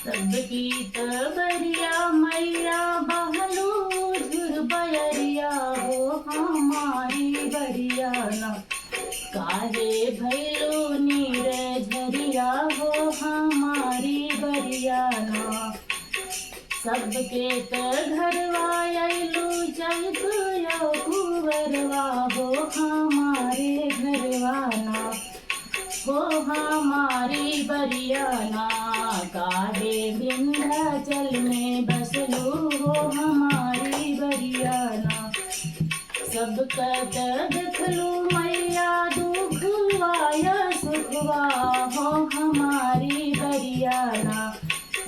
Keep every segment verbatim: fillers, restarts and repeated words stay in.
सबकी त बरिया मैया बहलू झुर बयरिया हो हमारी बरिया ना। काहे भैलू नीर झरिया हो हमारी बरिया ना। सबके त घरवा अइलू चैत या कुंवरवा हो हमारे घरवा ना। हो हमारी बरिया ना, काहे विंध्याचल में बसलू हो हमारी बरिया ना। सबका त देखलू मैया दुखवा या सुखवा हो हमारी बरिया ना।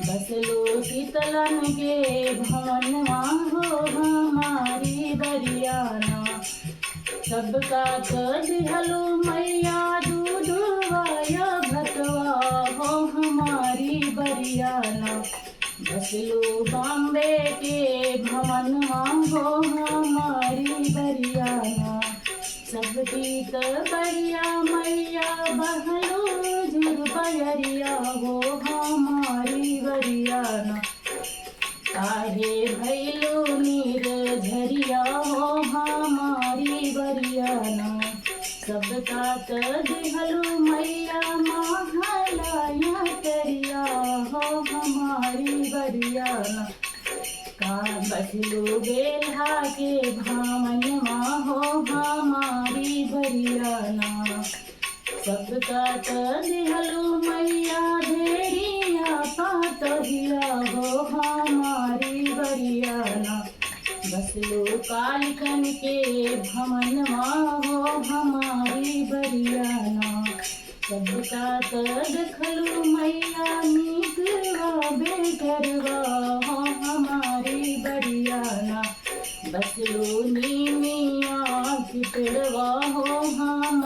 बसलू शीतलन के भवनवा हो हमारी बरिया ना। सबका त दिहलू मैया दूधवा या भतवा हो हमारी बरिया ना। बसलू बॉम्बे के भवनवा हो हमारी बरिया ना। सबकी त बरिया मैया बहलू झुर बयरिया हो हमारी बरिया ना। काहे भैलू नीर झरिया हो हमारी बरिया ना। सबका त दिहलू मैया महला या करिया हो हमारी बरिया ना। का बसलू बेल्हा के भवनवा हो हमारी बरिया ना। सबका त दिहलू मैया भेड़िया पातहिया हो हमारी बरिया ना। बसलू कालिकन के भवनवा हो हमारी बरिया ना। सबका त देखलू मैया नीकवा बेटरवा हो हमारी बरिया ना। बसलू नीमिया की पेड़वा हो हमारी